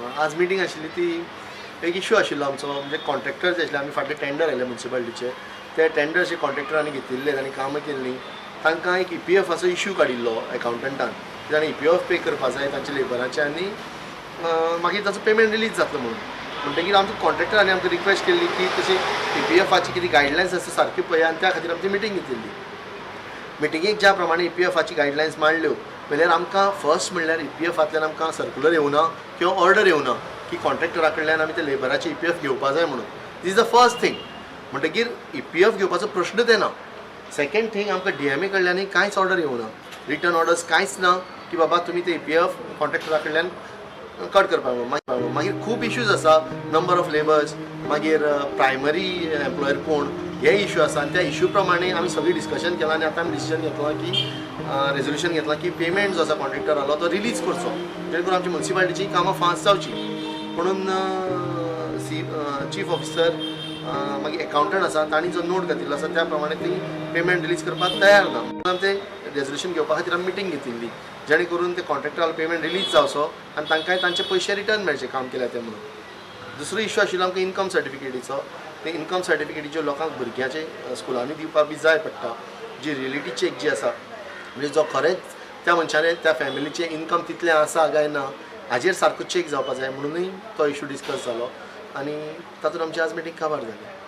आज मिटींग आशिल्ली ती एक इशू आशिल्लो आमचो, म्हणजे कॉन्ट्रॅक्टर जे आशिल्ले, आमी फाटले टेंडर आयले मुन्सिपालिटीचे, ते टेंडर जे कॉन्ट्रॅक्टरांनी घेतिल्ले, तांणी कामां केल्लीं, तांकां एक ईपीएफाचो इशू काडिल्लो एकावंटंटान की ताणें ईपीएफ पे करपा जाय तांच्या लेबराचे आनी मागीर ताचो पेमेंट रिलीज जातलो म्हणून. म्हणटकीर आमच्या कॉन्ट्रॅक्टरांनी आमकां रिक्वेस्ट केल्ली की तशी ईपीएफाची कितें गायडलायन्स आसा सारकी पळया आनी त्या खातीर आमची मिटींग घेतिल्ली. मिटिंगेक ज्या प्रमाणे ईपीएफाची गायडलायन्स मांडल्यो जाल्यार आमकां फर्स्ट म्हणल्यार ईपीएफांतल्यान आमकां सर्कुलर येवना किंवा ऑर्डर येवना की कॉन्ट्रॅक्टरा कडल्यान आमी ते लेबराचे ईपीएफ घेवपा जाय म्हणून. This is the first thing. म्हणटकीर ईपीएफ घेवपाचो प्रश्नच येना. सेकंड थींग, आमकां डीएमए कडल्यानूय कांयच ऑर्डर येवना, रिटन ऑर्डर्स कांयच ना की बाबा तुमी ते ईपीएफ कॉन्ट्रॅक्टरा कडल्यान कट करपाक म्हणून. मागीर खूब इश्यूज आसा, नंबर ऑफ लेबर्स, मागीर प्रायमरी एम्प्लॉयर कोण, हे इश्यू आसा आनी त्या इश्यू प्रमाणे आमी सगळी डिस्कशन केलां आनी आतां आमी डिसिजन घेतलां की रेजोल्युशन घेतलां की पेमेंट जो आसा कॉन्ट्रॅक्टरालो तो रिलीज करचो, जेणे करून आमची मुन्सिपालिटीची कामां फास्ट जावची म्हणून. सी चीफ ऑफिसर, मागीर एकावंटंट आसा, तांणी जो नोट घातिल्लो आसा त्या प्रमाणे ती पेमेंट रिलीज करपाक तयार ना म्हणून आमी ते रेजोल्युशन घेवपा खातीर आमी मिटींग घेतिल्ली, जेणे करून ते कॉन्ट्रॅक्टरालो पेमेंट रिलीज जावचो आनी तांकांय तांचे पयशे रिटर्न मेळचे काम केल्या ते म्हणून. दुसरो इश्यू आशिल्लो आमकां इन्कम सर्टिफिकेटीचो. ते इन्कम सर्टिफिकेटीच्यो लोकांक भुरग्यांचे स्कुलांनी दिवपाक बी जाय पडटा, जी रियलिटी चेक जी आसा, म्हणजे जो खरेंच त्या मनशाने त्या फॅमिलीचें इन्कम तितलें आसा काय ना हाजेर सारको चेक जावपा जाय म्हणुनूय तो इशू डिस्कस जालो आनी तातूंत आमची आज मिटींग काबार जाली.